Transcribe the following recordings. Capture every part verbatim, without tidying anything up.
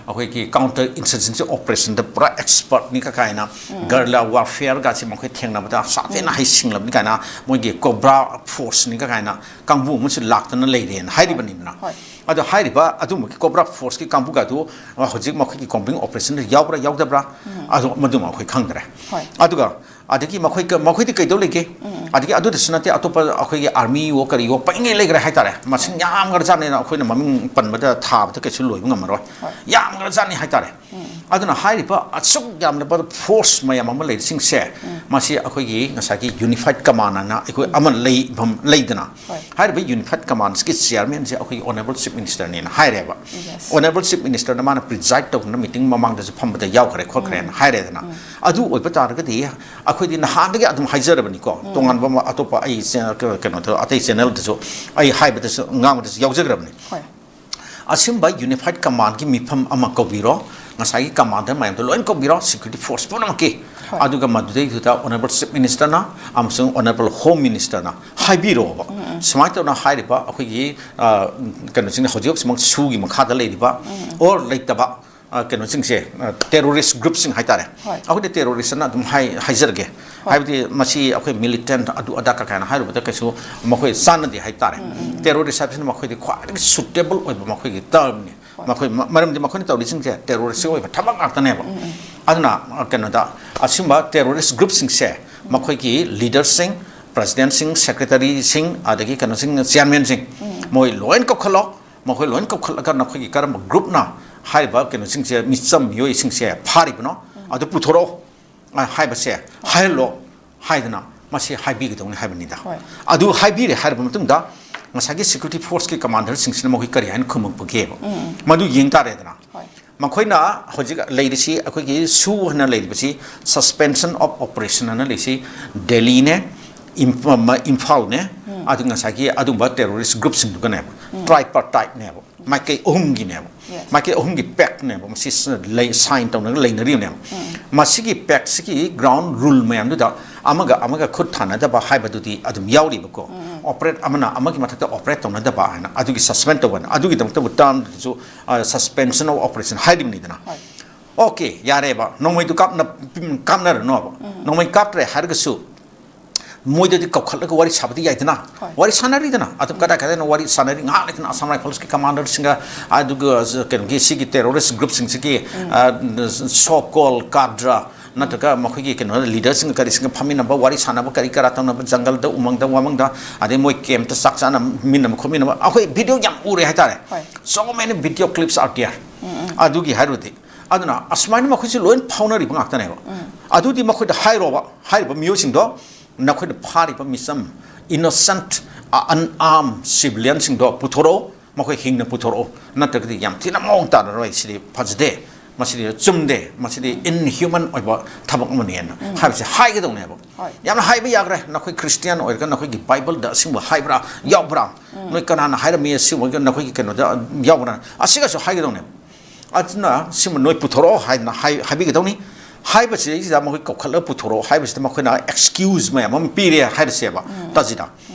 ꯑꯩꯈꯣꯏꯒꯤ counter insurgency operationꯗ ꯄꯨꯔꯥ expertꯅꯤ ꯀ ꯀꯥꯏꯅ, guerrilla warfareꯒꯁꯤ ꯃꯈꯣꯏ ꯊꯦꯡꯅꯕꯗ ꯁꯥꯊꯤꯅ ꯍꯩꯁꯤꯡꯂꯕꯅꯤ ꯀꯥꯏꯅ, ꯃꯣꯏꯒꯤ COBRA forceꯅꯤ ꯀ ꯀꯥꯏꯅ ꯀꯥꯡꯕꯨ ꯑꯃꯁꯨ ꯂꯥꯛꯇꯅ ꯂꯩꯔꯦꯅ ꯍꯥꯏꯔꯤꯕꯅꯤꯗꯅ꯫ ꯍꯣꯏ꯫ ꯑꯗꯣ ꯍꯥꯏꯔꯤꯕ ꯑꯗꯨꯝꯕꯒꯤ COBRA forceꯀꯤ ꯀꯥꯡꯕꯨꯒ ꯑꯗꯨ ꯍꯧꯖꯤꯛ ꯃꯈꯣꯏꯒꯤ combing operationꯗ ꯌꯥꯎꯕ꯭ꯔꯥ ꯌꯥꯎꯗꯕ꯭ꯔꯥ, ꯑꯗꯨ ꯃꯗꯨꯃ ꯑꯩꯈꯣꯏ ꯈꯪꯗ꯭ꯔꯦ꯫ ꯍꯣꯏ꯫ ꯑꯗꯨꯒ ꯑꯗꯒꯤ ꯃꯈꯣꯏ ꯃꯈꯣꯏꯗꯤ ꯀꯩꯗꯧ ꯂꯩꯒꯦ? ꯑꯗꯒꯤ ꯑꯗꯨꯗꯁꯨ ꯅꯠꯇꯦ, ꯑꯇꯣꯞꯄ ꯑꯩꯈꯣꯏꯒꯤ armyꯋꯣ ꯀꯔꯤꯋꯣ ꯄꯩꯉꯩ ꯂꯩꯈ꯭ꯔꯦ ꯍꯥꯏꯇꯥꯔꯦ꯫ ꯃꯁꯤꯡ ꯌꯥꯝꯈ꯭ꯔꯖꯥꯠꯅꯦꯅ ꯑꯩꯈꯣꯏꯅ ꯃꯃꯤꯡ ꯄꯟꯕꯗ ꯊꯥꯕꯗ ꯀꯩꯁꯨ ꯂꯣꯏꯕ ꯉꯝꯃꯔꯣꯏ꯫ ꯍꯣꯏ꯫ ꯌꯥꯝꯈ꯭ꯔꯖꯥꯠꯅꯤ ꯍꯥꯏꯇꯥꯔꯦ꯫ ꯑꯗꯨꯅ ꯍꯥꯏꯔꯤꯕ ꯑꯁꯨꯛ ꯌꯥꯝꯂꯕ force ꯃꯌꯥꯝ ꯑꯃ ꯂꯩꯔꯤꯁꯤꯡꯁꯦ, ꯃꯁꯤ ꯑꯩꯈꯣꯏꯒꯤ ꯉꯁꯥꯏꯒꯤ unified command ꯍꯥꯏꯅ ꯑꯩꯈꯣꯏ ꯑꯃ ꯂꯩꯐꯝ ꯂꯩꯗꯅ, ꯍꯣꯏ꯫ ꯍꯥꯏꯔꯤꯕ unified commandꯀꯤ chairmanꯁꯦ ꯑꯩꯈꯣꯏꯒꯤ honourable chief ministerꯅꯦꯅ ꯍꯥꯏꯔꯦꯕ꯫ Yes. Honourable chief ministerꯅ ꯃꯥꯅ preside ꯇꯧꯗꯅ meeting ꯃꯃꯥꯡꯗꯁꯨ ꯐꯝꯕꯗ ꯌꯥꯎꯈ꯭ꯔꯦ ꯈꯣꯠꯈ꯭ꯔꯦꯅ ꯍꯥꯏꯔꯦꯗꯅ꯫ ꯑꯗꯨ ꯑꯣꯏꯕ ꯇꯥꯔꯒꯗꯤ ꯑꯩꯈꯣꯏꯗꯤ ꯅꯍꯥꯟꯗꯒꯤ ꯑꯗꯨꯝ ꯍꯥꯏꯖꯔꯕꯅꯤꯀꯣ, ꯇꯣꯉꯥꯟꯕ ꯑꯃ ꯑꯇꯣꯞꯄ ꯑꯩ ꯆꯦ-, ꯀ-, ꯀꯩꯅꯣꯗ, ꯑꯇꯩ channelꯗꯁꯨ ꯑꯩ ꯍꯥꯏꯕꯗꯁꯨ, ꯉꯥꯡꯕꯗꯁꯨ ꯌꯥꯎꯖꯈ꯭ꯔꯕꯅꯤ꯫ ꯍꯣꯏ꯫ ꯑꯁꯤꯒꯨꯝꯕ unified commandꯀꯤ ꯃꯤꯐꯝ ꯑꯃ ꯀꯧꯕꯤꯔꯣ, ꯉꯁꯥꯏꯒꯤ commander ꯃꯌꯥꯝꯗꯣ ꯂꯣꯏꯅ ꯀꯧꯕꯤꯔꯣ, security force ꯄꯨꯝꯅꯃꯛꯀꯤ꯫ ꯍꯣꯏ꯫ ꯑꯗꯨꯒ ꯃꯗꯨꯗꯩꯗꯨꯗ honourable chief ministerꯅ ꯑꯃꯁꯨꯡ honourable home ministerꯅ ꯍꯥꯏꯕꯤꯔꯛꯑꯣꯕ, ꯁꯨꯃꯥꯏꯅ ꯇꯧꯅ ꯍꯥꯏꯔꯤꯕ ꯑꯩꯈꯣꯏꯒꯤ, ꯑ, ꯀꯩꯅꯣꯁꯤꯡ ꯍꯧꯖꯤꯛ ꯍꯧꯖꯤꯛꯃꯛ ꯁꯨꯒꯤ ꯃꯈꯥꯗ ꯂꯩꯔꯤꯕ or ꯂꯩꯇꯕ, ꯑ, ꯀꯩꯅꯣꯁꯤꯡꯁꯦ, ꯑ, terrorist groupꯁꯤꯡ ꯍꯥꯏꯇꯥꯔꯦ꯫ ꯍꯣꯏ꯫ ꯑꯩꯈꯣꯏꯗꯤ terroristꯑꯅ ꯑꯗꯨꯝ ꯍꯥꯏ-, ꯍꯥꯏꯖꯔꯒꯦ꯫ ꯍꯥꯏꯕꯗꯤ ꯃꯁꯤ ꯑꯩꯈꯣꯏ militant ꯑꯗꯨ ꯑꯗꯥ ꯀ ꯀꯥꯏꯅ ꯍꯥꯏꯔꯨꯕꯗ ꯀꯩꯁꯨ ꯃꯈꯣꯏ ꯆꯥꯟꯅꯗꯦ ꯍꯥꯏꯇꯥꯔꯦ꯫ Terrorist ꯍꯥꯏꯕꯁꯤꯅ ꯃꯈꯣꯏꯗꯤ ꯈ꯭ꯋꯥꯏꯗꯒꯤ suitable ꯑꯣꯏꯕ ꯃꯈꯣꯏꯒꯤ termꯅꯤ꯫ ꯃꯈꯣꯏ ꯃ-, ꯃꯔꯝꯗꯤ ꯃꯈꯣꯏꯅ ꯇꯧꯔꯤꯁꯤꯡꯁꯦ terroristꯀꯤ ꯑꯣꯏꯕ ꯊꯕꯛ ꯉꯥꯛꯇꯅꯦꯕ꯫ ꯑꯗꯨꯅ, ꯑ, ꯀꯩꯅꯣꯗ, ꯑꯁꯤꯒꯨꯝꯕ terrorist groupꯁꯤꯡꯁꯦ ꯃꯈꯣꯏꯒꯤ leaderꯁꯤꯡ, presidentꯁꯤꯡ, secretaryꯁꯤꯡ, ꯑꯗꯒꯤ ꯀꯩꯅꯣꯁꯤꯡ, chairmanꯁꯤꯡ, ꯃꯣꯏ ꯂꯣꯏꯅ ꯀꯧꯈꯠꯂꯣ꯫ ꯃꯈꯣꯏ ꯂꯣꯏꯅ ꯀꯧꯈꯠꯂꯒ ꯅꯈꯣꯏꯒꯤ ꯀꯔꯝꯕ groupꯅ ꯍꯥꯏꯔꯤꯕ ꯀꯩꯅꯣꯁꯤꯡꯁꯦ, ꯃꯤꯆꯝ ꯃꯤꯑꯣꯏꯁꯤꯡꯁꯦ ꯐꯥꯔꯤꯕꯅꯣ, ꯑꯗꯨ ꯄꯨꯊꯣꯔꯛꯑꯣ꯫ ꯑ, ꯍꯥꯏꯕꯁꯦ ꯍꯥꯏꯍꯜꯂꯣ ꯍꯥꯏꯗꯅ ꯃꯁꯤ ꯍꯥꯏꯕꯤꯒꯗꯧꯅꯤ ꯍꯥꯏꯕꯅꯤꯗ꯫ ꯍꯣꯏ꯫ ꯑꯗꯨ ꯍꯥꯏꯕꯤꯔꯦ ꯍꯥꯏꯔꯕ ꯃꯇꯨꯡꯗ ꯉꯁꯥꯏꯒꯤ security forceꯀꯤ commanderꯁꯤꯡꯁꯤꯅ ꯃꯈꯣꯏ ꯀꯔꯤ ꯍꯥꯏꯅ ꯈꯨꯝꯃꯛꯄꯒꯦꯕ, ꯃꯗꯨ ꯌꯦꯡ ꯇꯥꯔꯦꯗꯅ꯫ ꯍꯣꯏ꯫ ꯃꯈꯣꯏꯅ ꯍꯧꯖꯤꯛ ꯂꯩꯔꯤꯁꯤ, ꯑꯩꯈꯣꯏꯒꯤ ꯁꯨ ꯍꯥꯏꯅ ꯂꯩꯔꯤꯕꯁꯤ, suspension of operation ꯍꯥꯏꯅ ꯂꯩꯔꯤꯁꯤ, ꯗꯦꯜꯂꯤꯅꯦ, ꯏꯝꯐ-, ꯃ-, ꯏꯝꯐꯥꯜꯅꯦ, ꯑꯗꯨ ꯉꯁꯥꯏꯒꯤ ꯑꯗꯨꯝꯕ terrorist groupꯁꯤꯡꯗꯨꯒꯅꯦꯕ, tripartiteꯅꯦꯕ, ꯃꯥꯏꯀꯩ ꯑꯍꯨꯝꯒꯤꯅꯦꯕ꯫ Yes. ꯃꯥꯏꯀꯩ ꯑꯍꯨꯝꯒꯤ pactꯅꯦꯕ꯫ ꯃꯁꯤ ꯁ-, ꯂꯩ, sign ꯇꯧꯅꯔꯒ ꯂꯩꯅꯔꯤꯕꯅꯦꯕ꯫ ꯃꯁꯤꯒꯤ pactꯁꯤꯒꯤ ground rule ꯃꯌꯥꯝꯗꯨꯗ ꯑꯃꯒ ꯑꯃꯒ ꯈꯨꯠ ꯊꯥꯅꯗꯕ ꯍꯥꯏꯕꯗꯨꯗꯤ ꯑꯗꯨꯝ ꯌꯥꯎꯔꯤꯕꯀꯣ꯫ ꯑꯣꯄꯔꯦꯠ ꯑꯃꯅ ꯑꯃꯒꯤ ꯃꯊꯛꯇ ꯑꯣꯄꯔꯦꯠ ꯇꯧꯅꯗꯕ ꯍꯥꯏꯅ ꯑꯗꯨꯒꯤ ꯁꯁꯄꯦꯟ ꯇꯧꯕꯅ ꯑꯗꯨꯒꯤꯗꯃꯛꯇꯕꯨ ꯇꯥꯔꯝꯗꯁꯨ ꯁꯁꯄꯦꯟꯁꯟ ꯑꯣꯐ ꯑꯣꯄꯔꯦꯁꯟ ꯍꯥꯏꯔꯤꯕꯅꯤꯗꯅ꯫ ꯑꯣꯀꯦ, ꯌꯥꯔꯦꯕ, ꯅꯣꯡꯃꯩꯗꯨ ꯀꯥꯞꯅ ꯀꯥꯞꯅꯔꯅꯣꯕ꯫ ꯅꯣꯡꯃꯩ ꯀꯥꯞꯇ꯭ꯔꯦ ꯍꯥꯏꯔꯒꯁꯨ ꯃꯣꯏꯗꯗꯤ ꯀꯧꯈꯠꯂꯒ ꯋꯥꯔꯤ ꯁꯥꯕꯗꯤ ꯌꯥꯏꯗꯅ꯫ ꯋꯥꯔꯤ ꯁꯥꯟꯅꯔꯤꯗꯅ ꯑꯗꯨꯝ ꯀꯗꯥꯏ ꯀꯗꯥꯏꯅꯣ ꯋꯥꯔꯤ ꯁꯥꯟꯅꯔꯤ, ꯉꯥꯏꯍꯥꯛ ꯂꯩꯇꯅ ꯑꯁꯥꯝ ꯔꯥꯏꯐꯜꯁꯀꯤ ꯀꯃꯥꯟꯗꯔꯁꯤꯡꯒ ꯑꯗꯨꯒ ꯀꯩꯅꯣꯒꯤ ꯁꯤꯒꯤ ꯇꯦꯔꯣꯔꯤꯁ ꯒ꯭ꯔꯨꯞꯁꯤꯡꯁꯤꯒꯤ ꯁꯣ ꯀꯣꯜ ꯀꯥꯗ꯭ꯔ ꯅꯠꯇ꯭ꯔꯒ ꯃꯈꯣꯏꯒꯤ ꯀꯩꯅꯣ ꯂꯤꯗꯔꯁꯤꯡꯒ ꯀꯔꯤꯁꯤꯡꯒ ꯐꯝꯃꯤꯟꯅꯕ, ꯋꯥꯔꯤ ꯁꯥꯟꯅꯕ, ꯀꯔꯤ ꯀꯔꯥ ꯇꯧꯅꯕ, ꯖꯪꯒꯜꯗ, ꯎꯃꯪꯗ, ꯋꯥꯃꯪꯗ, ꯑꯗꯩ ꯃꯣꯏ ꯀꯦꯝꯞꯇ ꯆꯥꯛ ꯆꯥꯅꯃꯤꯟꯅꯕ ꯈꯣꯠꯃꯤꯟꯅꯕ, ꯑꯩꯈꯣꯏ ꯚꯤꯗꯤꯑꯣ ꯌꯥꯝ ꯎꯔꯦ ꯍꯥꯏꯇꯥꯔꯦ꯫ So many video clips are there꯫ ꯑꯗꯨꯒꯤ ꯍꯥꯏꯔꯨꯔꯗꯤ ꯑꯗꯨꯅ ꯑꯁꯨꯃꯥꯏꯅ ꯃꯈꯣꯏꯁꯨ ꯂꯣꯏ ꯐꯥꯎꯅꯔꯤꯕ ꯉꯥꯛꯇꯅꯦꯕ꯫ ꯑꯗꯨꯗꯤ ꯃꯈꯣꯏꯗ ꯍꯥꯏꯔꯣꯕ, ꯍꯥꯏꯔꯤꯕ ꯃꯤꯑꯣꯏꯁꯤꯡꯗꯣ, ꯅꯈꯣꯏꯅ ꯐꯥꯔꯤꯕ ꯃꯤꯆꯝ, innocent, unarmed civilianꯁꯤꯡꯗꯣ ꯄꯨꯊꯣꯔꯛꯑꯣ, ꯃꯈꯣꯏ ꯍꯤꯡꯅ ꯄꯨꯊꯣꯔꯛꯑꯣ, ꯅꯠꯇ꯭ꯔꯒꯗꯤ ꯌꯥꯝ ꯊꯤꯅ ꯃꯑꯣꯡ ꯇꯥꯔꯔꯣꯏ, ꯁꯤꯗꯤ ꯐꯖꯗꯦ, ꯃꯁꯤꯗꯤ ꯆꯨꯝꯗꯦ, ꯃꯁꯤꯗꯤ inhuman ꯑꯣꯏꯕ ꯊꯕꯛ ꯑꯃꯅꯦꯅ ꯍꯥꯏꯕꯁꯦ ꯍꯥꯏꯒꯗꯧꯅꯦꯕ꯫ ꯌꯥꯝꯅ ꯍꯥꯏꯕ ꯌꯥꯈ꯭ꯔꯦ, ꯅꯈꯣꯏ ꯈ꯭ꯔꯤꯁꯇꯤꯌꯥꯟ ꯑꯣꯏꯔꯒ ꯅꯈꯣꯏꯒꯤ ꯕꯥꯏꯕꯜꯗ ꯑꯁꯤꯒꯨꯝꯕ ꯍꯥꯏꯕ꯭ꯔꯥ, ꯌꯥꯎꯕ꯭ꯔꯥ? ꯅꯣꯏ ꯀꯅꯥꯅ ꯍꯥꯏꯔꯝꯃꯤ ꯑꯁꯤꯒꯨꯝꯕ ꯅꯈꯣꯏꯒꯤ ꯀꯩꯅꯣꯗ ꯌꯥꯎꯕ꯭ꯔꯥ? ꯑꯁꯤꯒꯁꯨ ꯍꯥꯏꯒꯗꯧꯅꯦꯕ꯫ ꯑꯗꯨꯅ ꯁꯤꯃ ꯅꯣꯏ ꯄꯨꯊꯣꯔꯛꯑꯣ ꯍꯥꯏꯗꯅ ꯍꯥꯏ-, ꯍꯥꯏꯕꯤꯒꯗꯧꯅꯤ꯫ ꯍꯥꯏꯕꯁꯤꯗꯩꯁꯤꯗ ꯃꯈꯣꯏ ꯀꯧꯈꯠꯂꯒ ꯄꯨꯊꯣꯔꯛꯑꯣ ꯍꯥꯏꯕꯁꯤꯗ ꯃꯈꯣꯏꯅ excuse ꯃꯌꯥꯝ ꯑꯃ ꯄꯤꯔꯦ ꯍꯥꯏꯔꯁꯦꯕ꯫ ꯇꯥꯁꯤꯗ꯫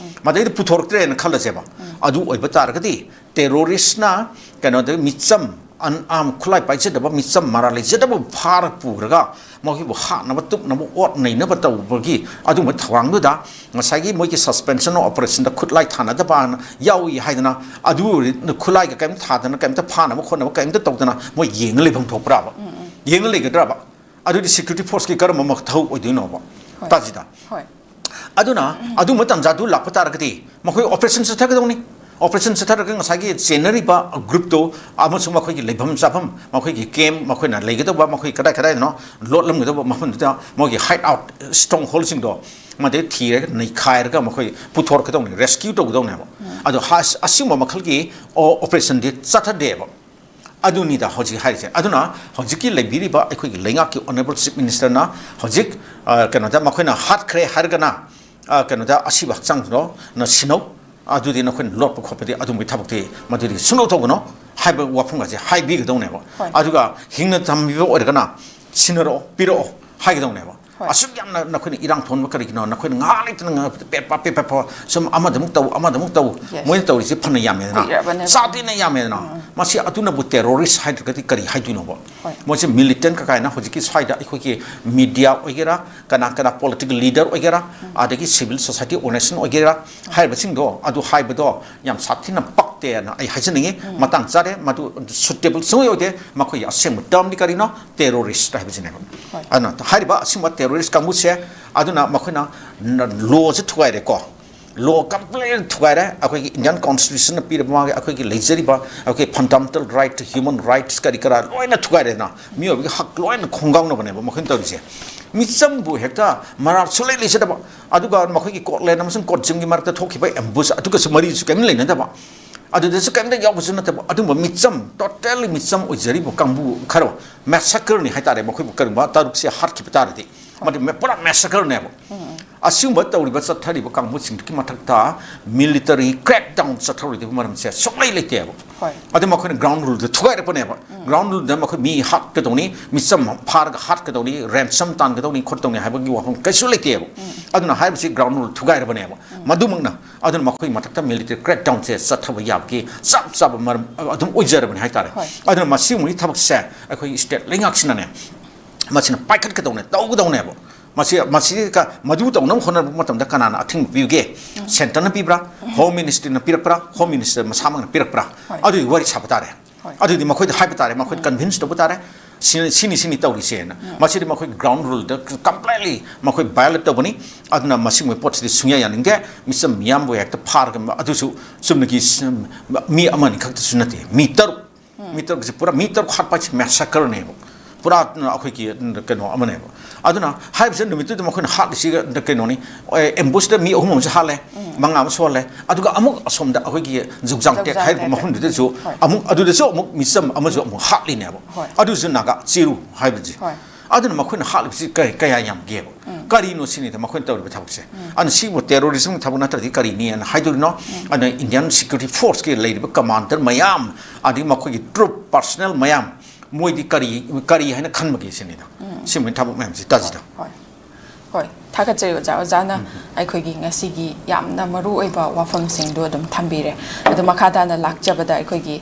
ꯃꯗꯩꯗ ꯄꯨꯊꯣꯔꯛꯇ꯭ꯔꯦꯅ ꯈꯜꯂꯁꯦꯕ꯫ ꯑꯗꯨ ꯑꯣꯏꯕ ꯇꯥꯔꯒꯗꯤ ꯇꯦꯔꯣꯔꯤꯁꯅ ꯀꯩꯅꯣꯗ ꯃꯤꯆꯝ, unarmed, ꯈꯨꯠꯂꯥꯏ ꯄꯥꯏꯖꯗꯕ ꯃꯤꯆꯝ ꯃꯔꯥ ꯂꯩꯖꯗꯕ ꯐꯥꯔ ꯄꯨꯈ꯭ꯔꯒ ꯃꯈꯣꯏꯕꯨ ꯍꯥꯠꯅꯕ, ꯇꯨꯞꯅꯕ, ꯑꯣꯠ ꯅꯩꯅꯕ ꯇꯧꯕꯒꯤ ꯑꯗꯨꯒꯨꯝꯕ ꯊꯧꯔꯥꯡꯗꯨꯗ ꯉꯁꯥꯏꯒꯤ ꯃꯣꯏꯒꯤ suspension of operationꯗ ꯈꯨꯠꯂꯥꯏ ꯊꯥꯅꯗꯕꯅ ꯌꯥꯎꯏ ꯍꯥꯏꯗꯅ, ꯑꯗꯨ ꯈꯨꯠꯂꯥꯏꯒ ꯀꯔꯤꯝꯇ ꯊꯥꯗꯅ, ꯀꯔꯤꯝꯇ ꯐꯥꯅꯕ ꯈꯣꯠꯅꯕ ꯀꯔꯤꯝꯇ ꯇꯧꯗꯅ ꯃꯣꯏ ꯌꯦꯡꯉ ꯂꯩꯐꯝ ꯊꯣꯛꯄ꯭ꯔꯥꯕ? ꯌꯦꯡꯉ ꯂꯩꯒꯗ꯭ꯔꯕ? ꯑꯗꯨꯗꯤ security forceꯀꯤ ꯀꯔꯝꯕ ꯃꯊꯧ ꯑꯣꯏꯗꯣꯏꯅꯣꯕ? ꯍꯣꯏ꯫ ꯇꯥꯁꯤꯗ꯫ ꯍꯣꯏ꯫ ꯑꯗꯨꯅ ꯑꯗꯨꯝꯕ ꯇꯥꯟꯖꯥꯗꯨ ꯂꯥꯛꯄ ꯇꯥꯔꯒꯗꯤ ꯃꯈꯣꯏ operation ꯆꯠꯊꯒꯗꯧꯅꯤ꯫ Operation ꯆꯠꯊꯔꯒ ꯉꯁꯥꯏꯒꯤ ꯆꯦꯟꯅꯔꯤꯕ groupꯇꯨ ꯑꯃꯁꯨꯡ ꯃꯈꯣꯏꯒꯤ ꯂꯩꯐꯝ ꯆꯥꯐꯝ, ꯃꯈꯣꯏꯒꯤ camp, ꯃꯈꯣꯏꯅ ꯂꯩꯒꯗꯧꯕ, ꯃꯈꯣꯏ ꯀꯗꯥꯏ ꯀꯗꯥꯏꯗꯅꯣ ꯂꯣꯠꯂꯝꯒꯗꯧꯕ ꯃꯐꯝꯗꯨꯗ ꯃꯣꯏꯒꯤ hideout strongholꯗꯁꯤꯡꯗꯣ ꯃꯗꯩ ꯊꯤꯔꯒ ꯅꯩꯈꯥꯏꯔꯒ ꯃꯈꯣꯏ ꯄꯨꯊꯣꯔꯛꯀꯗꯧꯅꯤ, rescue ꯇꯧꯒꯗꯧꯅꯦꯕ꯫ ꯑꯗꯣ ꯍꯥ-, ꯑꯁꯤꯒꯨꯝꯕ ꯃꯈꯜꯒꯤ ꯑꯣ-, operationꯗꯤ ꯆꯠꯊꯗꯦꯕ꯫ ꯑꯗꯨꯅꯤꯗ ꯍꯧꯖꯤꯛ ꯍꯥꯏꯔꯤꯁꯦ꯫ ꯑꯗꯨꯅ ꯍꯧꯖꯤꯛꯀꯤ ꯂꯩꯕꯤꯔꯤꯕ ꯑꯩꯈꯣꯏꯒꯤ ꯂꯩꯉꯥꯛꯀꯤ Honourable Chief Ministerꯅ ꯍꯧꯖꯤꯛ, ꯑ, ꯀꯩꯅꯣꯗ ꯃꯈꯣꯏꯅ ꯍꯥꯠꯈ꯭ꯔꯦ ꯍꯥꯏꯔꯒꯅ, ꯑ, ꯀꯩꯅꯣꯗ ꯑꯁꯤꯕ ꯍꯛꯆꯥꯡꯗꯣ ꯅ ꯁꯤꯟꯅꯧ, ꯑꯗꯨꯗꯤ ꯅꯈꯣꯏꯅ ꯂꯣꯠꯄ ꯈꯣꯠꯄꯗꯤ ꯑꯗꯨꯝꯕꯒꯤ ꯊꯕꯛꯇꯤ ꯃꯗꯨꯗꯤ ꯁꯨꯡꯇꯧ ꯇꯧꯒꯅꯨ ꯍꯥꯏꯕ ꯋꯥꯐꯝꯒꯁꯦ ꯍꯥꯏꯕꯤꯒꯗꯧꯅꯦꯕ꯫ ꯍꯣꯏ꯫ ꯑꯗꯨꯒ ꯍꯤꯡꯅ ꯊꯝꯕꯤꯕ ꯑꯣꯏꯔꯒꯅ ꯁꯤꯟꯅꯔꯛꯑꯣ, ꯄꯤꯔꯛꯑꯣ ꯍꯥꯏꯒꯗꯧꯅꯦꯕ꯫ ꯍꯣꯏ꯫ ꯑꯁꯨꯛ ꯌꯥꯝꯅ ꯅꯈꯣꯏꯅ ꯏꯔꯥꯡ ꯊꯣꯛꯍꯟꯕ ꯀꯔꯤꯒꯤꯅꯣ? ꯅꯈꯣꯏꯅ ꯉꯥꯏꯍꯥꯛ ꯂꯩꯇꯅ ꯉꯥ-, ꯄꯦꯠ ꯄꯥ, ꯄꯦꯠ ꯄꯥ, ꯄꯥ, ꯁꯨꯝ ꯑꯃꯗꯃꯨꯛ ꯇꯧ, ꯑꯃꯗꯃꯨꯛ ꯇꯧ꯫ Yes꯫ ꯃꯣꯏꯅ ꯇꯧꯔꯤꯁꯦ ꯐꯅ ꯌꯥꯝꯃꯦꯗꯅ꯫ ꯀꯨꯏꯔꯕꯅꯦꯕ꯫ ꯆꯥꯗꯤꯅ ꯌꯥꯝꯃꯦꯗꯅ꯫ ꯎꯝ꯫ ꯃꯁꯤ ꯑꯗꯨꯅꯕꯨ terrorist ꯍꯥꯏꯗ꯭ꯔꯒꯗꯤ ꯀꯔꯤ ꯍꯥꯏꯗꯣꯏꯅꯣꯕ? ꯍꯣꯏ꯫ ꯃꯣꯏꯁꯦ militant ꯀꯀꯥꯏꯅ ꯍꯧꯖꯤꯛꯀꯤ ꯁ꯭ꯋꯥꯏꯗ ꯑꯩꯈꯣꯏꯒꯤ media ꯑꯣꯏꯒꯦꯔꯥ, ꯀꯅꯥ ꯀꯅꯥ political leader ꯑꯣꯏꯒꯦꯔꯥ, ꯎꯝ꯫ ꯑꯗꯒꯤ civil society organization ꯑꯣꯏꯒꯦꯔꯥ, ꯍꯥꯏꯔꯤꯕꯁꯤꯡꯗꯣ, ꯑꯗꯨ ꯍꯥꯏꯕꯗꯣ ꯌꯥꯝ ꯁꯥꯊꯤꯅ ꯄꯛꯇꯦꯅ ꯑꯩ ꯍꯥꯏꯖꯅꯤꯡꯉꯤ꯫ ꯎꯝ꯫ ꯃꯇꯥꯡ ꯆꯥꯗꯦ, ꯃꯗꯨ suitable ꯁꯨꯡꯑꯣꯏ ꯑꯣꯏꯗꯦ꯫ ꯃꯈꯣꯏꯒꯤ ꯑꯁꯦꯡꯕ termꯗꯤ ꯀꯔꯤꯅꯣ? Terrorist ꯍꯥꯏꯕꯁꯤꯅꯦꯕ꯫ ꯍꯣꯏ꯫ ꯑꯗꯨꯅ ꯍꯥꯏꯔꯤꯕ ꯑꯁꯤꯒꯨꯝꯕ terrorist ꯀꯥꯡꯕꯨꯁꯦ, ꯑꯗꯨꯅ ꯃꯈꯣꯏꯅ ꯂꯣꯁꯦ ꯊꯨꯒꯥꯏꯔꯦꯀꯣ, law completely ꯊꯨꯒꯥꯏꯔꯦ꯫ ꯑꯩꯈꯣꯏꯒꯤ Indian Constitutionꯅ ꯄꯤꯔꯤꯕ ꯃꯥꯒꯤ, ꯑꯩꯈꯣꯏꯒꯤ ꯂꯩꯖꯔꯤꯕ ꯑꯩꯈꯣꯏꯒꯤ fundamental right, human rights ꯀꯔꯤ ꯀꯔꯥ ꯂꯣꯏꯅ ꯊꯨꯒꯥꯏꯔꯦꯗꯅ꯫ ꯃꯤꯑꯣꯏꯕꯒꯤ ꯍꯛ ꯂꯣꯏꯅ ꯈꯣꯡꯒꯥꯎꯅꯕꯅꯦꯕ ꯃꯈꯣꯏꯅ ꯇꯧꯔꯤꯁꯦ꯫ ꯃꯤꯆꯝꯕꯨ ꯍꯦꯛꯇ ꯃꯔꯥꯜ ꯁꯨꯡꯂꯩ ꯂꯩꯖꯗꯕ, ꯑꯗꯨꯒ ꯃꯈꯣꯏꯒꯤ Courtland ꯑꯃꯁꯨꯡ Courtsimꯒꯤ ꯃꯔꯛꯇ ꯊꯣꯛꯈꯤꯕ ambush ꯑꯗꯨꯒꯁꯨ ꯃꯔꯤꯁꯨ ꯀꯔꯤꯝ ꯂꯩꯅꯗꯕ, ꯑꯗꯨꯗꯁꯨ ꯀꯔꯤꯝꯇ ꯌꯥꯎꯕꯁꯨ ꯅꯠꯇꯕ, ꯑꯗꯨꯒꯨꯝꯕ ꯃꯤꯆꯝ, totally ꯃꯤꯆꯝ ꯑꯣꯏꯖꯔꯤꯕ ꯀꯥꯡꯕꯨ ꯈꯔ massacreꯅꯤ ꯍꯥꯏꯇꯥꯔꯦ꯫ ꯃꯈꯣꯏꯕꯨ ꯀꯔꯤꯒꯨꯝꯕ ꯇꯔꯨꯛꯁꯦ ꯍꯥꯠꯈꯤꯕ ꯇꯥꯔꯗꯤ, ꯃꯗꯨ ꯃꯦ-, ꯄꯨꯔꯥ massacreꯅꯦꯕ꯫ ꯎꯝ꯫ ꯑꯁꯤꯒꯨꯝꯕ ꯇꯧꯔꯤꯕ, ꯆꯠꯊꯔꯤꯕ ꯀꯥꯡꯕꯨꯁꯤꯡꯗꯨꯒꯤ ꯃꯊꯛꯇ military crackdown ꯆꯠꯊꯔꯣꯏꯗꯕ ꯃꯔꯝꯁꯦ ꯁꯨꯡꯂꯩ ꯂꯩꯇꯦꯕ꯫ ꯍꯣꯏ꯫ ꯑꯗꯨ ꯃꯈꯣꯏꯅ ground ruleꯗ ꯊꯨꯒꯥꯏꯔꯛꯄꯅꯦꯕ꯫ ꯎꯝ꯫ Ground ruleꯗ ꯃꯈꯣꯏ ꯃꯤ ꯍꯥꯠꯀꯗꯧꯅꯤ, ꯃꯤꯆꯝ ꯐꯥꯔꯒ ꯍꯥꯠꯀꯗꯧꯅꯤ, ransom ꯇꯥꯟꯒꯗꯧꯅꯤ, ꯈꯣꯠꯇꯧꯅꯤ ꯍꯥꯏꯕꯒꯤ ꯋꯥꯐꯝ ꯀꯩꯁꯨ ꯂꯩꯇꯦꯕ꯫ ꯎꯝ꯫ ꯑꯗꯨꯅ ꯍꯥꯏꯔꯤꯕꯁꯤ ground rule ꯊꯨꯒꯥꯏꯔꯕꯅꯦꯕ꯫ ꯎꯝ꯫ ꯃꯗꯨꯃꯛꯅ, ꯑꯗꯨꯅ ꯃꯈꯣꯏ ꯃꯊꯛꯇ military crackdownꯁꯦ ꯆꯠꯊꯕ ꯌꯥꯕꯒꯤ ꯆꯞ ꯆꯥꯕ ꯃꯔꯝ ꯑꯗꯨꯝ ꯑꯣꯏꯖꯔꯕꯅꯤ ꯍꯥꯏꯇꯥꯔꯦ꯫ ꯍꯣꯏ꯫ ꯑꯗꯨꯅ ꯃꯁꯤꯒꯨꯝꯕꯒꯤ ꯊꯕꯛꯁꯦ ꯑꯩꯈꯣꯏꯒꯤ state ꯂꯩꯉꯥꯛꯁꯤꯅꯅꯦ, ꯃꯁꯤꯅ ꯄꯥꯏꯈꯠꯀꯗꯧꯅꯦ, ꯇꯧꯒꯗꯧꯅꯦꯕ꯫ ꯃꯁꯤ, ꯃꯁꯤ ꯀ-, ꯃꯗꯨ ꯇꯧꯅꯕ ꯍꯣꯠꯅꯔꯛꯄ ꯃꯇꯝꯗ ꯀꯅꯥꯅ ꯑꯊꯤꯡꯕ ꯄꯤꯕꯒꯦ? ꯎꯝ꯫ Centreꯅ ꯄꯤꯕ꯭ꯔꯥ? ꯎꯝ꯫ Home Ministryꯅ ꯄꯤꯔꯛꯄ꯭ꯔꯥ? Home Minister ꯃꯁꯥꯃꯛꯅ ꯄꯤꯔꯛꯄ꯭ꯔꯥ? ꯍꯣꯏ꯫ ꯑꯗꯨꯒꯤ ꯋꯥꯔꯤ ꯁꯥꯕ ꯇꯥꯔꯦ꯫ ꯍꯣꯏ꯫ ꯑꯗꯨꯗꯤ ꯃꯈꯣꯏꯗ ꯍꯥꯏꯕ ꯇꯥꯔꯦ, ꯃꯈꯣꯏꯗ ꯎꯝ꯫ Convince ꯇꯧꯕ ꯇꯥꯔꯦ꯫ ꯁꯤꯅꯤ, ꯁꯤꯅꯤ, ꯁꯤꯅꯤ ꯇꯧꯔꯤꯁꯦꯅ꯫ ꯎꯝ꯫ ꯃꯁꯤꯗꯤ ꯃꯈꯣꯏ ground ruleꯗ completely ꯃꯈꯣꯏ violate ꯇꯧꯕꯅꯤ꯫ ꯑꯗꯨꯅ ꯃꯁꯤꯒꯨꯝꯕ ꯄꯣꯠꯁꯤꯗꯤ ꯁꯨꯡꯌꯥ ꯌꯥꯅꯤꯡꯗꯦ꯫ ꯃꯤꯆꯝ ꯃꯤꯌꯥꯝꯕꯨ ꯍꯦꯛꯇ ꯐꯥꯔꯒ, ꯑꯗꯨꯁꯨ ꯆꯨꯝꯅꯒꯤ ꯁ-, ꯃꯤ ꯑꯃꯅꯤ ꯈꯛꯇꯁꯨ ꯅꯠꯇꯦ, ꯃꯤ ꯇꯔꯨꯛ꯫ ꯎꯝ꯫ ꯃꯤ ꯇꯔꯨꯛꯁꯤ ꯄꯨꯔꯥ, ꯃꯤ ꯇꯔꯨꯛ ꯍꯥꯠꯄ ꯍꯥꯏꯁꯤ massacreꯅꯦꯕ꯫ ꯄꯨꯔꯥ ꯑꯩꯈꯣꯏꯒꯤ ꯀꯩꯅꯣ ꯑꯃꯅꯦꯕ꯫ ꯑꯗꯨꯅ ꯍꯥꯏꯔꯤꯕꯁꯦ ꯅꯨꯃꯤꯠꯇꯨꯗ ꯃꯈꯣꯏꯅ ꯍꯥꯠꯂꯤꯁꯤꯒ ꯀꯩꯅꯣꯅꯤ, ꯑꯦ, ambushꯇ ꯃꯤ ꯑꯍꯨꯝ ꯑꯃꯁꯨ ꯍꯥꯠꯂꯦ, ꯎꯝ꯫ ꯃꯉꯥ ꯑꯃꯁꯨ ꯁꯣꯛꯍꯜꯂꯦ, ꯑꯗꯨꯒ ꯑꯃꯨꯛ ꯑꯁꯣꯝꯗ ꯑꯩꯈꯣꯏꯒꯤ ꯖꯨꯛꯖꯥꯡꯇꯦꯛ ꯖꯨꯛꯖꯥꯡꯇꯦꯛ ꯍꯥꯏꯔꯤꯕ ꯃꯐꯝꯗꯨꯗꯁꯨ ꯍꯣꯏ꯫ ꯑꯃꯨꯛ, ꯑꯗꯨꯗꯁꯨ ꯑꯃꯨꯛ ꯃꯤꯆꯝ ꯑꯃꯁꯨ ꯑꯃꯨꯛ ꯍꯥꯠꯂꯤꯅꯦꯕ꯫ ꯍꯣꯏ꯫ ꯑꯗꯨꯁꯨ ꯅꯥꯒꯥ ꯆꯤꯔꯨ ꯍꯥꯏꯕꯁꯤ꯫ ꯍꯣꯏ꯫ ꯑꯗꯨꯅ ꯃꯈꯣꯏꯅ ꯍꯥꯠꯂꯤꯕꯁꯤ ꯀꯔꯤ, ꯀꯌꯥ ꯌꯥꯝꯒꯦꯕ? ꯎꯝ꯫ ꯀꯔꯤꯅꯣ ꯁꯤꯅꯤꯗ ꯃꯈꯣꯏꯅ ꯇꯧꯔꯤꯕ ꯊꯕꯛꯁꯦ꯫ ꯎꯝ꯫ ꯑꯗꯨꯅ ꯁꯤꯕꯨ terrorismꯒꯤ ꯊꯕꯛ ꯅꯠꯇ꯭ꯔꯗꯤ ꯀꯔꯤꯅꯦꯅ ꯍꯥꯏꯗꯣꯔꯤꯅꯣ? ꯎꯝ꯫ ꯑꯗꯨꯅ Indian Security Forceꯀꯤ ꯂꯩꯔꯤꯕ commander ꯃꯌꯥꯝ, ꯑꯗꯒꯤ ꯃꯈꯣꯏꯒꯤ troop personnel ꯃꯌꯥꯝ, ꯃꯣꯏꯗꯤ ꯀꯔꯤ, ꯀꯔꯤ ꯍꯥꯏꯅ ꯈꯟꯕꯒꯦ ꯁꯤꯅꯤꯗ꯫ ꯎꯝ꯫ ꯁꯤꯒꯨꯝꯕ ꯊꯕꯛ ꯃꯌꯥꯝꯁꯤ ꯇꯥꯁꯤꯗ꯫ ꯍꯣꯏ꯫ ꯍꯣꯏ, ꯊꯥꯒꯠꯆꯔꯤ ꯑꯣꯖꯥ꯫ ꯑꯣꯖꯥꯅ ꯑꯩꯈꯣꯏꯒꯤ ꯉꯁꯤꯒꯤ ꯌꯥꯝꯅ ꯃꯔꯨ ꯑꯣꯏꯕ ꯋꯥꯐꯝꯁꯤꯡꯗꯣ ꯑꯗꯨꯝ ꯊꯝꯕꯤꯔꯦ꯫ ꯑꯗꯨ ꯃꯈꯥ ꯇꯥꯅ ꯂꯥꯛꯆꯕꯗ ꯑꯩꯈꯣꯏꯒꯤ